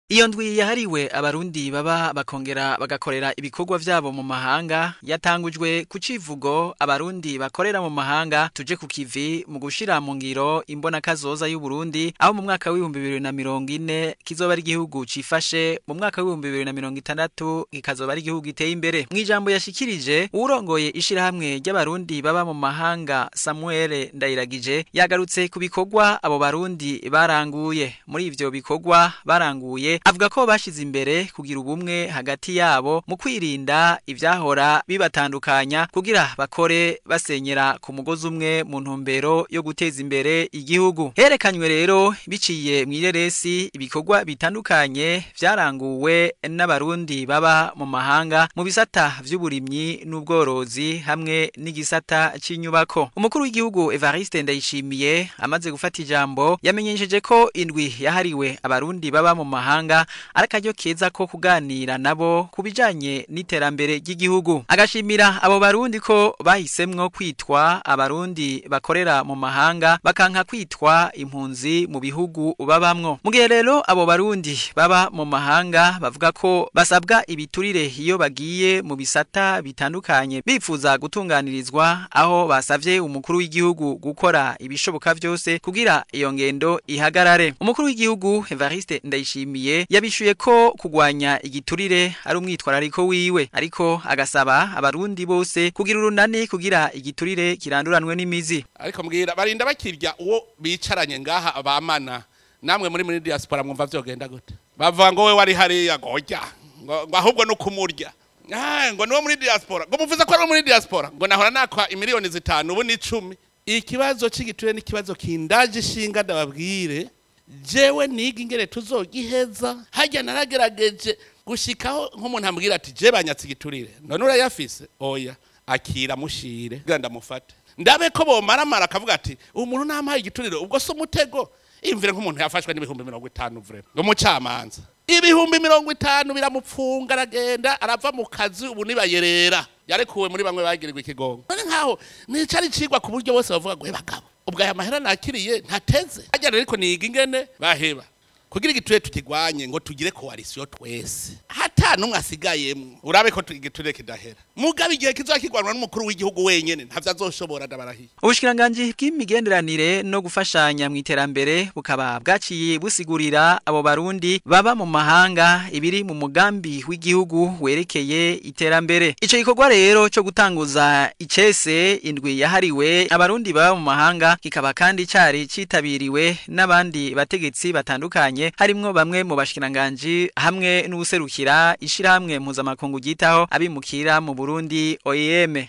Iyo ndwi yahariwe Abarundi baba bakongera bagakorera ibikorwa vyabo mu mahanga yatangujwe ku civugo "Abarundi bakorera mu mahanga, tuje ku kivi mu gushira mu ngiro imbonakazoza y'Uburundi, aho mu mwaka w'2040 kizoba ari igihugu cifashe, mu mwaka w'2060 kikazoba ari igihugu giteye imbere." Mw'ijambo yashikirije, uwurongoye ishirahamwe ry'Abarundi baba mu mahanga, Samuel Ndayiragije, yagarutse ku bikorwa abo Barundi baranguye. Muri ivyo bikorwa baranguye, avuga ko bashize imbere kugira ubumwe hagati yabo mu kwirinda ivyahora bibatandukanya, kugira bakore basenyera ku mugozi umwe mu ntumbero yo guteza imbere igihugu. Herekanywe rero biciye mw'ireresi ibikorwa bitandukanye vyaranguwe n'Abarundi baba mu mahanga mu bisata vy'uburimyi n'ubworozi hamwe n'igisata c'inyubako. Umukuru w'igihugu Evariste Ndayishimiye amaze gufata ijambo, yamenyesheje ko indwi yahariwe Abarundi baba mu mahanga ari akaryo keza ko kuganira nabo ku bijanye n'iterambere ry'igihugu, agashimira abo Barundi ko bahisemwo kwitwa Abarundi bakorera mu mahanga, bakanka kwitwa impunzi mu bihugu babamwo. Mu gihe rero abo Barundi baba mu mahanga bavuga ko basabwa ibiturire iyo bagiye mu bisata bitandukanye bifuza gutunganirizwa, aho basavye umukuru w'igihugu gukora ibishoboka vyose kugira iyo ngendo ihagarare. Umukuru w'igihugu Evariste Ndayishimiye yabishuye ko kugwanya igiturire ari umwitwarariko wiwe, ariko agasaba Abarundi bose kugira urunani kugira igiturire kiranduranwe n'imizi. Ariko mbwira, barinda bakirya uwo bicaranye ngaha abamana namwe muri diaspora, mwumva vyogenda gute? Bavuga ngo we wari hariya ngo urya ngo ahubwo no kumurya. Ah, ngo niwo muri diaspora, ngo muvuze ko ari muri diaspora, ngo nahora nakwa imiliyoni 5, ubu ni 10. Ikibazo c'igiturire n'ikibazo kindaje ishinga, ndababwire. Jewe niga ingene tuzogiheza. Hajya naragerageje gushikaho nk'umuntu ambwira ati: "Je banyatse igiturire." None urayafise? Oya, akira mushire kugira ndamufate, ndabe ko bomaramara akavuga ati: "Umuntu nampaye igiturire." Ubwo se umutego imvire nk'umuntu yafashwe n'50,000, vraiment, ngo mucamanza 50,000 biramupfunga, aragenda arava mu kazi, ubu nibayerera yarekuwe muri bamwe bagirirwa ikigongo. None nkaho nicari cigwa ku buryo bose bavuga ngo: "Bagabo, ubwo aya mahera nakiriye ntateze." Hajya rero ariko niga ingene baheba kugira igiturire tukigwanye, ngo tugire coalition twese, hata numwe asigayemwo, urabe ko igiturire kidahera. Mugabe igihe kizakigwanwa n'umukuru w'igihugu wenyene, ntavyo azoshobora, ndabarahiye. Ubushikiranganji bw'imigenderanire no gufashanya mu iterambere bukaba bwaciye busigurira abo Barundi baba mu mahanga ibiri mu mugambi w'igihugu werekeye iterambere. Ico gikorwa rero co gutanguza icese indwi yahariwe Abarundi baba mu mahanga kikaba kandi cari citabiriwe n'abandi bategetsi batandukanye, harimwo bamwe mu bashikiranganji hamwe n'uwuserukira ishirahamwe mpuzamakungu ryitaho abimukira mu Burundi, OIM.